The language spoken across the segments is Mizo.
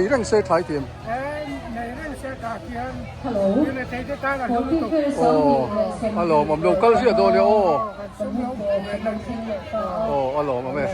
Nei reng se thlai thiam. Nei reng se tah khian mi rethei te tan a hlu lutuk. Aw a lawmawm lo kal ziah dawn e aw. Aw a lawmawm e.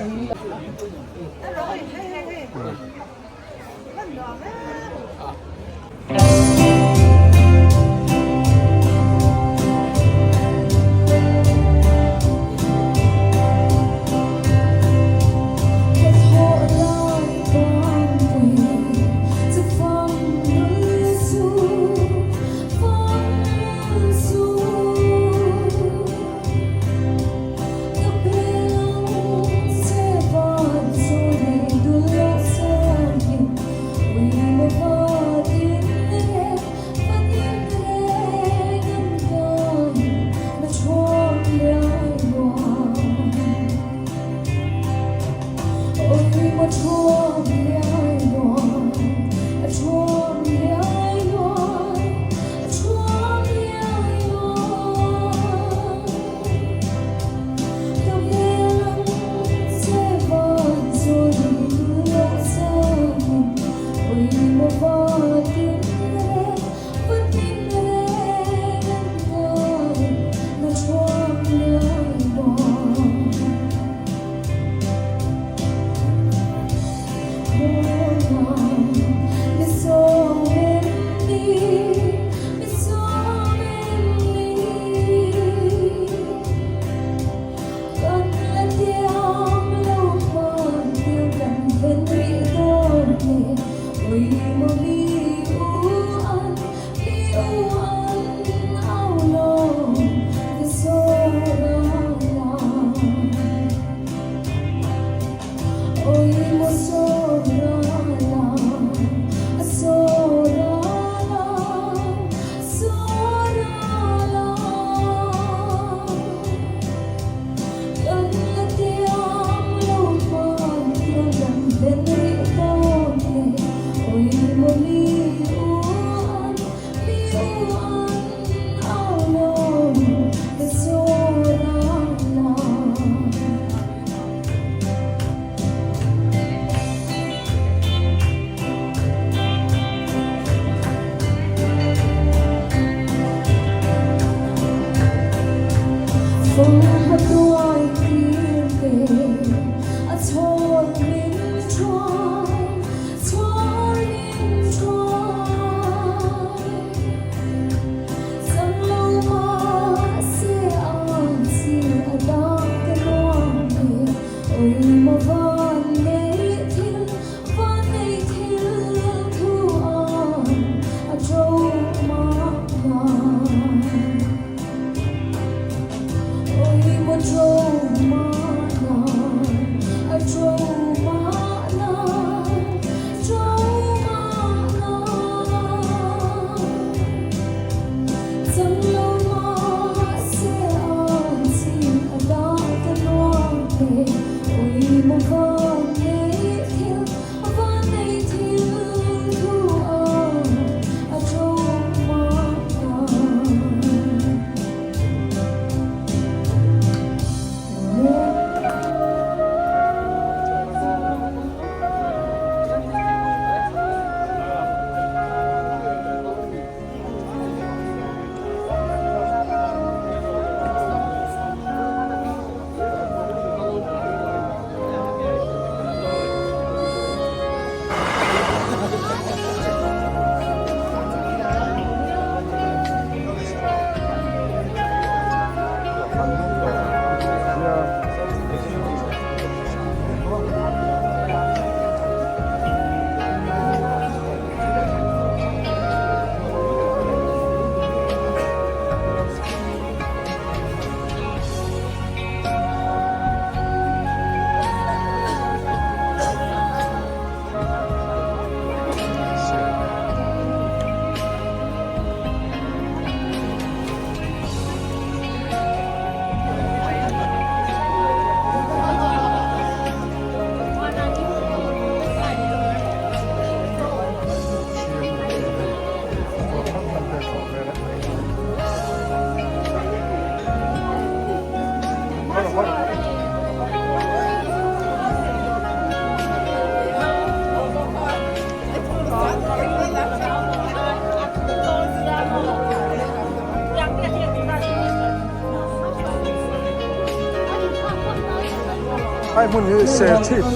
Hei hmun hi Serchhip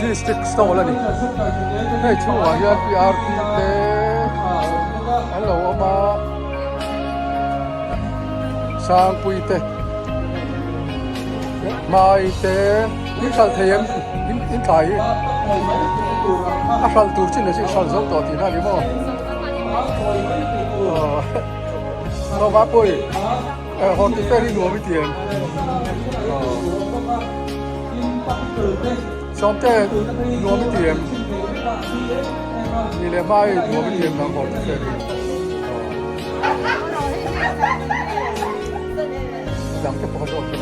District Stall a ni. Hei chhungah hian PRP te an lo awm a, Sangpui te, Hmai te, in hralh thei em in thlai hi a hralh tur chin leh chu i hralh zo tawh tihna a ni maw? Aw Mapui. Hortifer hi nuam i ti em? Sawmte nuam i ti em? Ni leh hma hi nuam i ti em nang hortifer hi? Dang te pawh a zawt thei.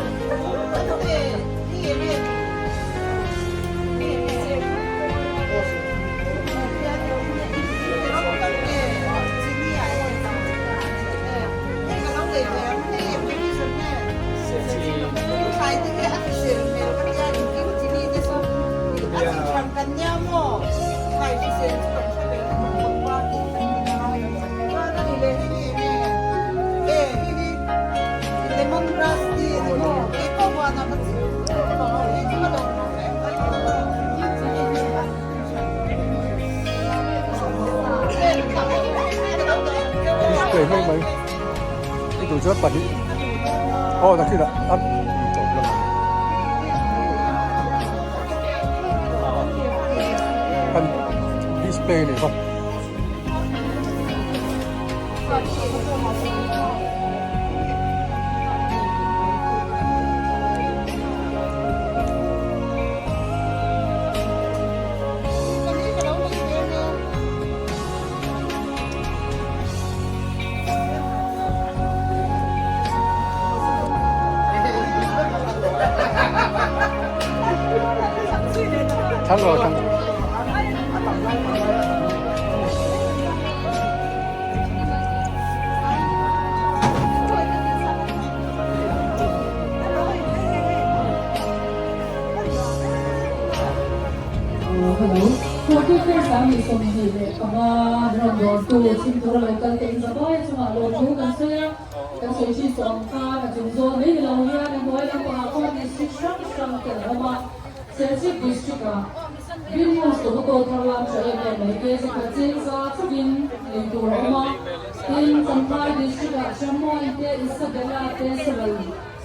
Display mai mai i duh chuan pahnih aw nakinah a tawp lamah kan display a ni bawk. Thang rawh thang.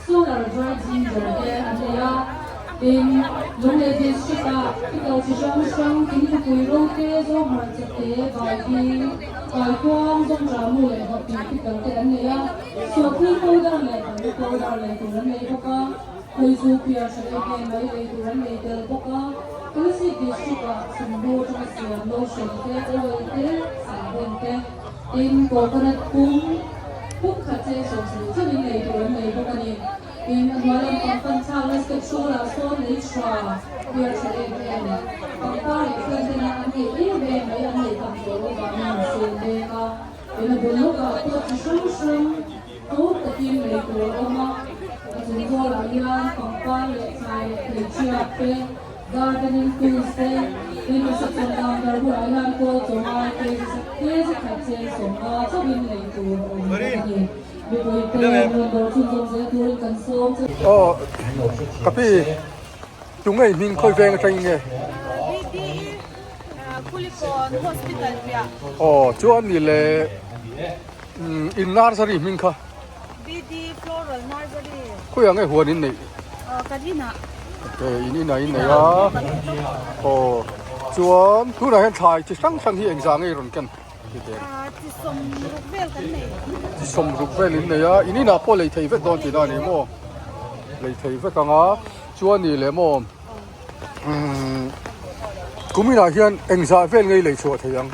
Solar dry ginger te an nei a, tin Lunglei district ah pickle chi hrang hrang thingpui ro te, zawng hmarcha te, vaibing, kaikuang, zawngṭamu leh hnawhpih pickle te an nei a, sawhthing powder leh balu powder lei tur an nei bawk a, khawizu piar hra em em mai lei tur an nei tel bawk a, Kolasib district ah chhumbu atanga siam lotion te, oil te, sahbawn te, tin coconut pum. Pum khat cheng 70 chauhin lei tur an nei bawk a ni. Tin, a hnuai lampang pan thlak la step hrawlah sawn lei tha piar tha em em, pangpar leh fan tena an ngeih em em mai an neih tam tawh loh vangin an sel mek a. Tin, a bul lawkah pawh chi hrang hrang to takin lei tur a awm a. A chung zawlah hian pangpar leh thlai leh theichhiat te, Gardening tools te, tin reception counter bulah hian kawl chawngai te te zakhat cheng 50 chauhin lei tur a awm bawk a ni. Mipui te rawn dawr chhunzawm zel turin kan sawm che. Aw ka pi tu ngei hming khawi veng atangin nge? BDE Kulikawn Hospital piah. Aw chuan ni le in nursery hming kha? BD Floral Nursery. Khawiah nge huan in neih? Kan inah. Okay, in inah in nei a. Aw, chuan tunah hian thlai chi hrang hrang hi engzah nge i rawn ken? Chi 60 vel kan nei. Chi 60 vel in nei a, in inah pawh lei thei vek dawn tihna a ni maw? Lei thei vek ang a, chuan ni leh maw? Umm, kum inah hian engzah vel nge i lei chhuah thei ang?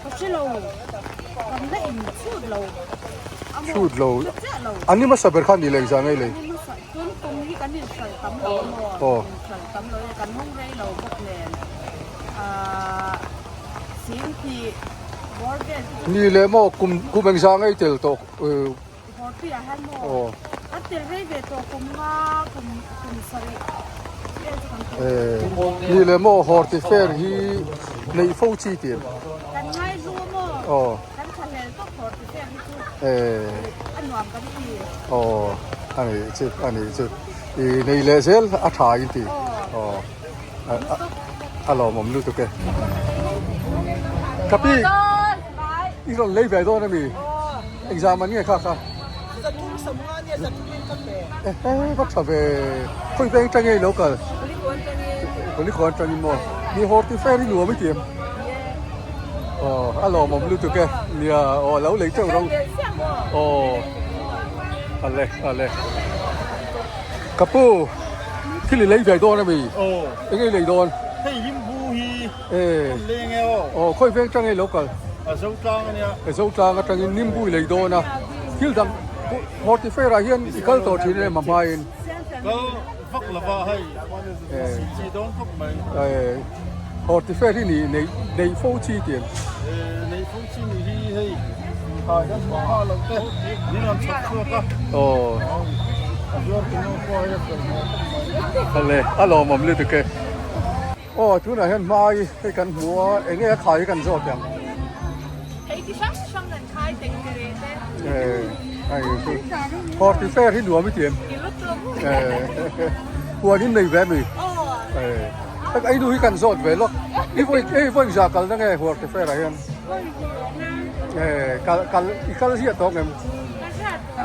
Ka hre lo, kan la in chhut lo. Chhut lo, an ni hmasa ber khan ni leh engzah ngei lei? An ni hmasa, tun kum hi kan in hral tam lo a maw? In hral tam lo e, kan hung rei lo bawk nen. Ahh, sing hnih bawr vel chu. Ni leh maw, kum kum engzah ngei tel tawh? Bawr tui ah hian maw? Kan tel rei ve tawh kum nga, kum kum sarih vel chu kan tel. Ni leh maw horti fair hi neih fo chi tih em? Kan ngai zu maw? Kan tha hlel tawp horti fair hi chu a nuam kan ti. Aw a nih chu a nih chu i nei leh zel a tha in ti. Aw a lawmawm lutuk e. Kapi i rawn lei ve dawn ami? Engzah man nge kha kha? Ehe va tha ve. Khawi veng atang nge i lo kal? Kulikawn atangin maw? Mi horti fair i nuam i ti em? Aw a lawmawm lutuk e. Nia aw lo lei teuh ro. Aw ale ale. Ka pu thil i lei ve dawn ami? Aw. Eng nge i lei dawn? Hei limbu hi e kan leng e aw. Aw khawi veng tang nge i lo kal? A zo tlang ania. A zo tlang atangin nimbu i lei dawn a. Thil dang horti fair ah hian i kal tawh thin em a hmain? Kal vak lova hei chi dawn khawp mai. E horti fair hi ni nei nei fo chi tih em? E nei fo chi ni hi hei thai kan chhuah phah loh te min rawn chhawp chhuak a. Aw. A zuar tu nu pawh hei a fel hmel khawp mai. Awle a lawmawm lutuk e. Aw tunah hian hmai hei kan hmu a eng nge a khai hi kan zawt ang. Hei ti hrang hrang an khai teng ti reh te. Eh ai chu horti fair hi nuam i ti em? Ti lutuk. Eh huan in nei ve mi? Aw. Eh tak ei nu hi kan zawt ve lawk. I vawi ei vawi za kal na nge horti fair ah hian? Eh kal kal i kal ziah tawk em?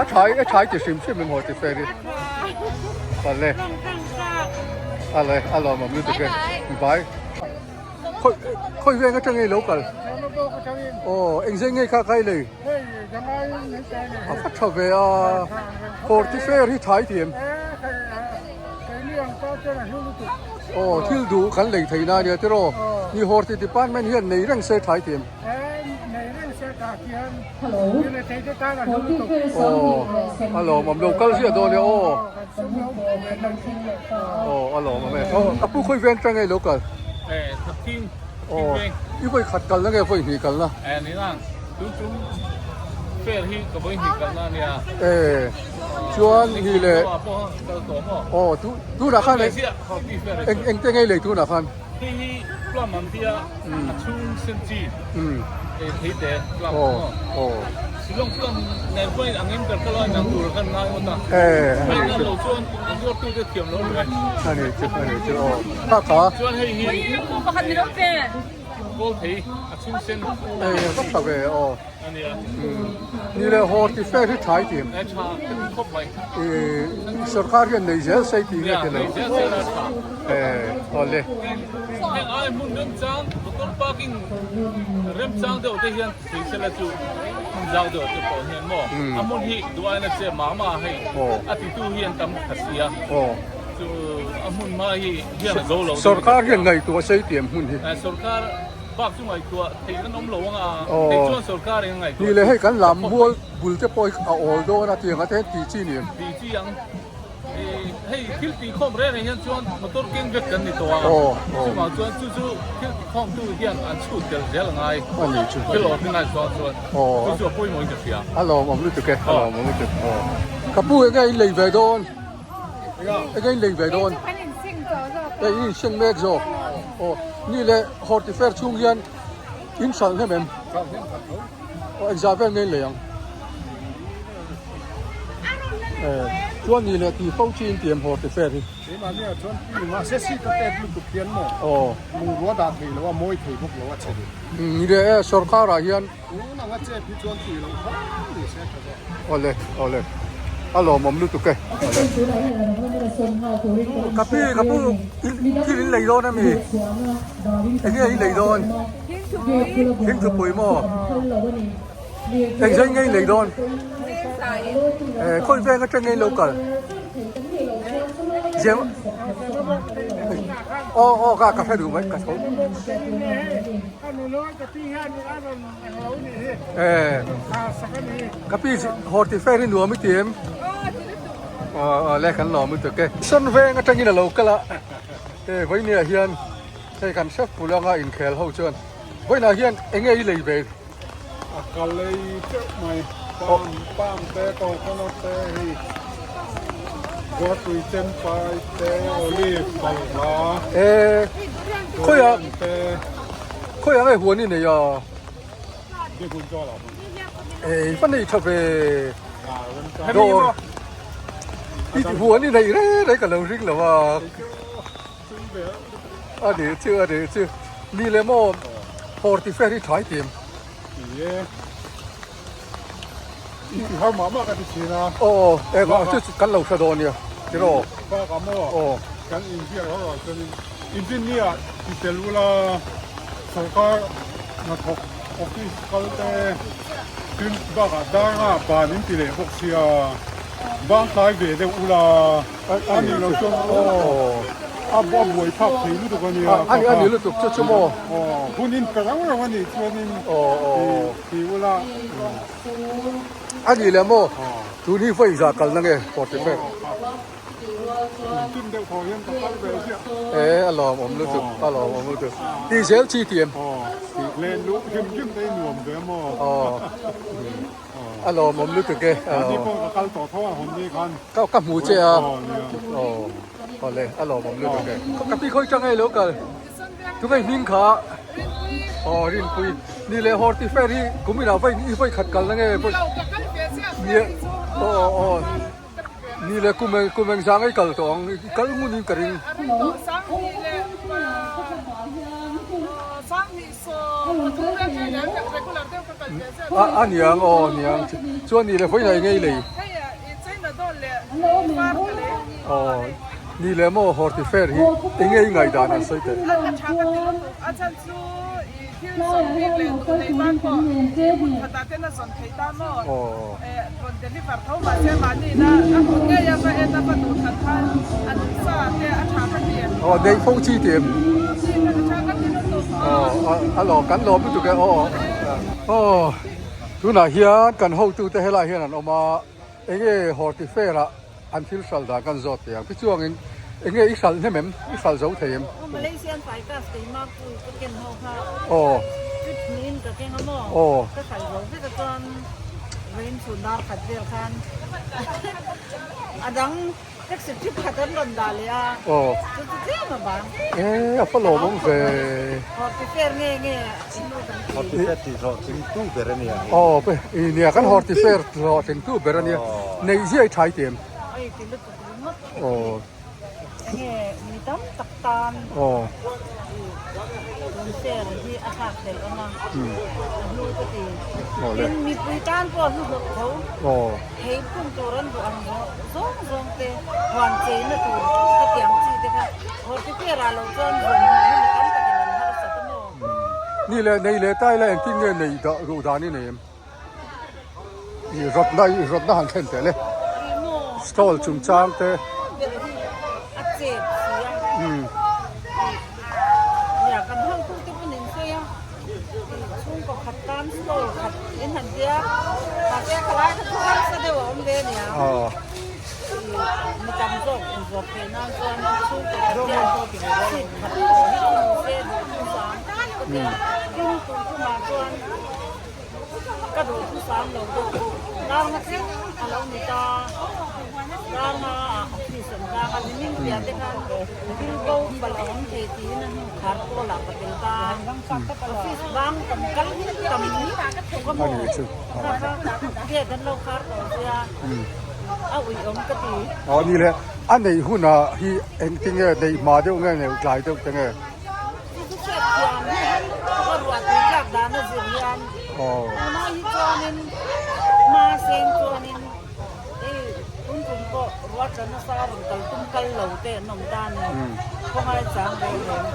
A tha a tha i ti hrim hrim em horti fair hi? Ale ale a lawmawm lutuk e bye khawi khawi veng atang nge i lo kal aw engzei nge kha kha i lei a va tha ve a horti fair hi tha i ti em aw thil duh kan lei thei na ania tiraw ni horti department hian nei reng se tha i ti em. Aw a lawmawm lo kal ziah dawn e aw aw a lawmawm e aw a pu khawi veng tang nge lo kal aw i vawi khat kalna nge vawi hnih kalna e chuan ni leh aw tunah khan eng eng te nge lei tunah khan. Hei hi plum an tia a chhung sen chi ei thei te plum maw Shillong plum nen pawh in angin ber kal a inang tur khan ngai ngawt a a inang lo chuan a zuartu te thiam lo ani mai ani chu ani chu aw kha kha chuan hei hi kawl thei a chhung sen ei va tha ve aw ania ni le haw ti fe hi tha i ti em e tha ka ti khawp mai i sorkar hian nei zel sei ti nge ti lo nei zel sei la tha e awle heng ai hmun remchang motor parking remchang deuh te hian thei sela chu hmun zau deuh te pawh hian maw a hmun hi duaina che mah mah hei a titu hi an tam kha sia chu a hmun hma hi hian a zo lo sorkar hian ngaihtuah sei ti em hmun hi sorkar Bak chu ngaihtuah theih kan awm lo ang a, theih chuan sorkar in a ngaihtuah Ni le hei kan lam mual bul te pawh hi a awl dawn a tiang ate hian tih chi ni em? Tih chi ang. Hei thil tih khawm reng reng hian chuan motor keng vek kan ni tawh a, chuvang chuan chu chu thil ti khawm tu hian an chhut tel zel a ngai. A ni chu. Thil organize dawn chuan chu chu a pawimawh in ka hria. A lawmawm lutuk e, a lawmawm lutuk. Ka pu enge in lei ve dawn? Enge in lei ve dawn? Hei in inseng mek zawk. Aw ni le horti fair chhung hian in hralh hnem em? Aw engzah vel nge in lei ang? Eh chuan ni le tih fo chi in ti em horti fair hi? Keimahni ah chuan pi mahse seat a pek lutuk hian maw lungrua dah thei lo a mawi thei bawk lo a che duh. Ni le e sorkar ah hian Tun anga chep hi chuan tih loh hram ni se tha zawk. Awle awle a lawmawm lutuk e. Awle. Ka pi ka pu thil in lei dawn ami? Enge in lei dawn? Thingthupui maw? Engzai nge in lei dawn? Eh khawi veng atang nge in lo kal? Zem Aw aw ka ka hre duh mai ka tho. Ka pi horti fair hi nuam i ti em? Aw le kan lawm lutuk e. Sawn veng atangin a lo kal a, hei vawinia hian hei kan hrep pul anga inkhel ho chuan vawiinah hian eng nge i lei ve? A ka lei teuh mai, palm palm te coconut te hei buatui chempai te olive balhla Khawiah khawiah nge huan i nei a? Ei va nei tha ve dawr i huan i nei reng reng ka lo ring lo a. ve. A ni chu a ni chu. Ni le maw horti fair hi thlai tim. Ni e. I ti har mah mah ka ti thin a. Aw eng ah chu kan lo hre dawn nia tiraw. Bak ah maw kan inbiak ho ah chuanin inrinni ah ti tel ula sorkar hnathawk office kal te tin bak ah dar nga ban in ti leh bawk sia bang tlai ve deuh ula a nih loh chuan aw a buai phak thei lutuk a nia. A ni lutuk chu chu maw. Aw hun in pe rang rang a nih chuanin ti ula. A nih leh maw? Tun hi vawi zah kalna nge 45? E a lawm awm lutuk a lawm awm lutuk ti zel chi ti em? Aw a lawm awm lutuk e ka ka hmu che a aw awle a lawm awm lutuk e ka pi khawi tang e lo kal. Tunge hming kha aw Rinpui ni leh Horti fair hi kum inah vawi i vawi khat kalna nge vawi nia aw aw ni leh kum eng kum eng zang ei kal tawh ang i kal ngun in ka ring. A niang aw niang chuan ni leh vawi na eng ei lei aw. Ni leh maw Horti Fair hi eng nge i ngaihdan an sawi teh? Aw neih fo chi ti em? Aw a lawm kan lawm lutuk e aw aw tunah hian kan hotute helaiah hian an awm a eng nge Horti Fair ah An thil hralh dan kan zawt thei ang. Tichuangin eng nge i hralh hnem em? I hralh zo thei em? Aw Malaysian Ficus keimah pu ka ken ho kha Aw. Trip niin ka keng a maw? Aw. Ka hralh zo vek a chuan vawiin chhun dar khat vel khan a dang taxi trip khat an rawn dah leh a. Aw. Chu chu tlem a bang. E a fa lawm awm ve. Horti fair nge nge in nu kan ti. Horti fair tih hlawhtling tu ber a nia. Aw pe i nia kan horti fair hlawhtling tu ber a nia. Nei ziai thai ti em? Oi ti lutuk ringawt. Aw. Enge mi tam tak tan. Aw. Tun fair hi a thlak tel awm a. A hlu ka ti. Aw le. Tin mipui tan pawh a hlu hlawk tho. Aw. Thei phun tur an duh ang zawng zawng te huan cheina tur ka tiang chi te kha horti fair ah loh chuan zawn hmuh hi mi tam takin an harsat a maw. Ni leh nei leh ta ila engtin nge nei dah ruh dan i nei em? I rawtna i rawtna han thlen teh le. Stall chungchang te. A chep si a. Nia kan hotu te pawn in sawi a. Chhungkaw khat tan stall khat in han tia. Mahse khalai kha chu harsa deuh a awm ve nia. Mi tam zawk inzuar theih nan chuan chhungkaw khat hian seat khat pawh hi awm se duh thusam ka tia. Tin tum tumah chuan Ka duh thusam lo deuh. Darnga thleng a lo ni ta. Darnga ah office an tlang a, nimin piah te khan thil bo palh a awm thei tiin a hnu khar pawl ah ka tel ta. Office bang kan kal tam tuk a maw? Kha kha gate an lo khar tawh sia, a uih awm ka ti. Aw ni le, a neih hunah hi engtinge neih hma deuh nge neih tlai deuh te nge? Chu chu hriat thiam hi ka ruah tui tlak dan a zir hian tunah hi chuanin hma seng chuanin hei tun tum pawh ruah tla nasa rawn kal tum kal lo te an awm ta ni khawngai chang reng reng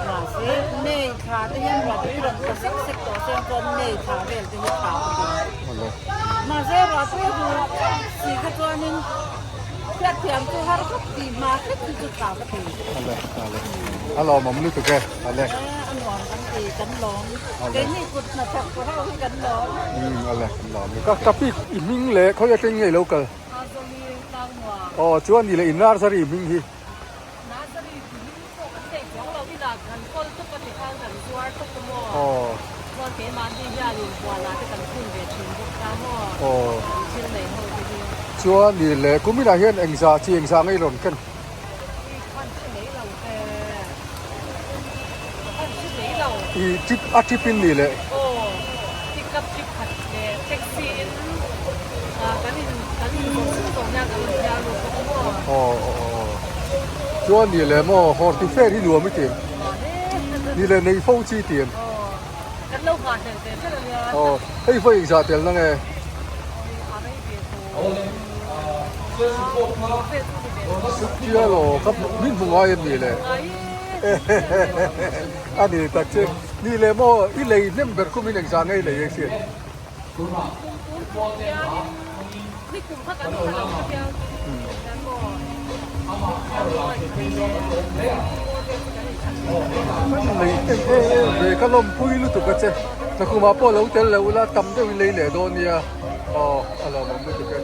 mahse May thla te hian ruah tui rawn tla sek sek tawh seng chuan May thla vel te hi thla ka ti mahse ruah tui ru si kha chuanin hriat thiam chu har khawp ti hma hret hi chu thla ka ti. Ale ale a lawmawm lutuk e ale. A nuam kan ti kan lawm keini kut hnathawk tu ho hi kan lawm. Umm ale kan lawm lutuk. Ka pi i hming leh khawi atang nge ilo kal? Azawli Tlangnuam. Aw chuan ni leh i nursery hming hi. Nursery ti hming pawh kan nei chuang lo inah kan kawl tawp a ti khan kan zuar tawp a maw? Aw. Chuan keimahni hianin huanah te kan phun ve thin bawk kha maw? Aw. Kan thil nei ho te hi. Chuan ni leh kuminah hian engzah chi engzah nge i rawn ken? I trip a trip in ni leh. Aw aw aw. Chuan ni leh maw horti fair hi nuam i ti em? Ni leh nei fo chi ti em? Kan lo nghah hlel ve ber a nia. Aw hei vawi engzah tel na nge? Tia law ka min hmu ngai em ni le? A ni tak che. Ni leh maw i lei hnem ber khum in engzah nge i lei e hriat? Lei em em ve ka lawmpui lutuk a che nakumah pawh lo tel lo ula tam deuh in lei leh dawn nia aw a lawmawm lutuk e.